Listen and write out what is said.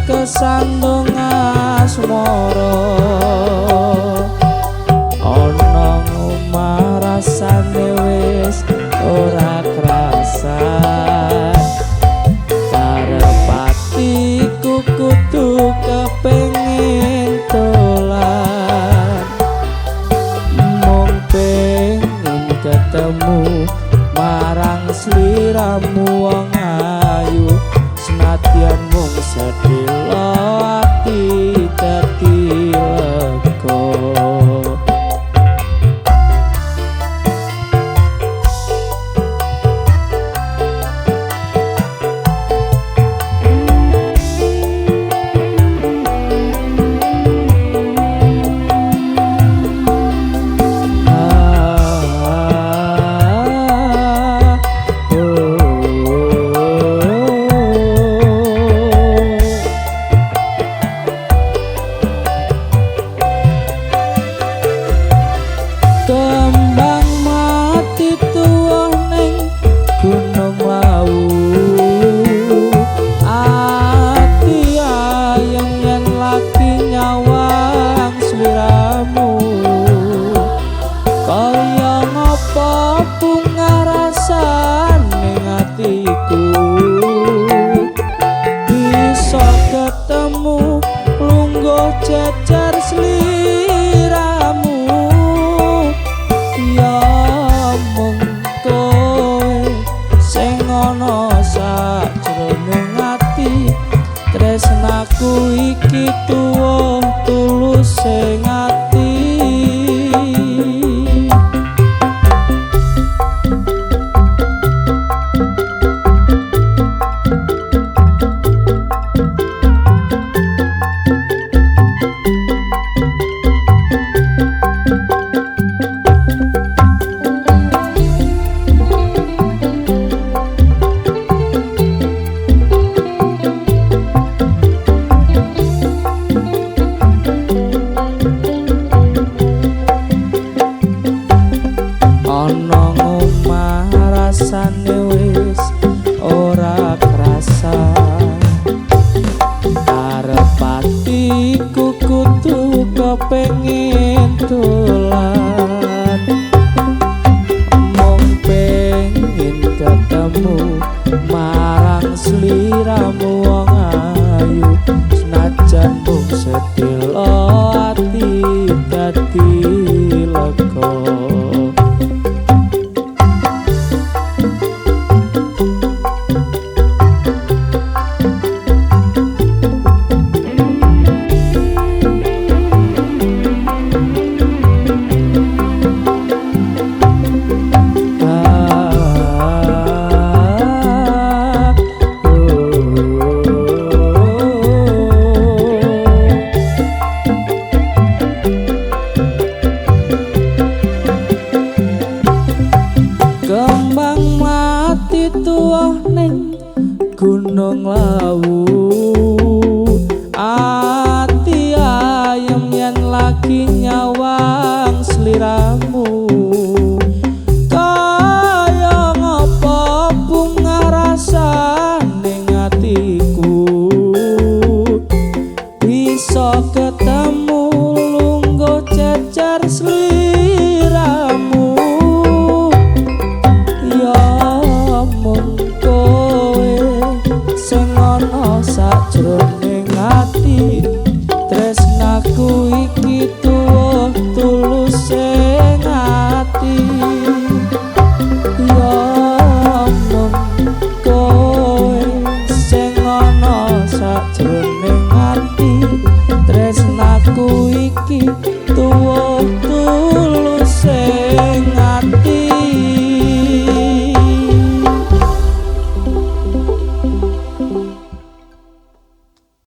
Kesandung asmara ana omah rasane wis ora krasa karep atiku kudu kepengin dolan mung pengin ketemu marang sliramu wong ayu senadyan mung sedhela ati dadi lega. Kembang mati tuwa ning Gunung Lawu ati ayem yen lagi nyawang sliramu kaya ngapa bunga rasane atiku bisa ketemu lungguh jejer sliramu. Ya mung kowe sing ana sajroning ati tresnaku iki tuwa tulus sing ati. Ana omah rasane wis ora krasa karep atiku kudu kepengin dolan mung pengin ketemu marang sliramu wong ayu senajan mung sedhela ati dadi lega. Kembang mati tuwa ning Gunung Lawu.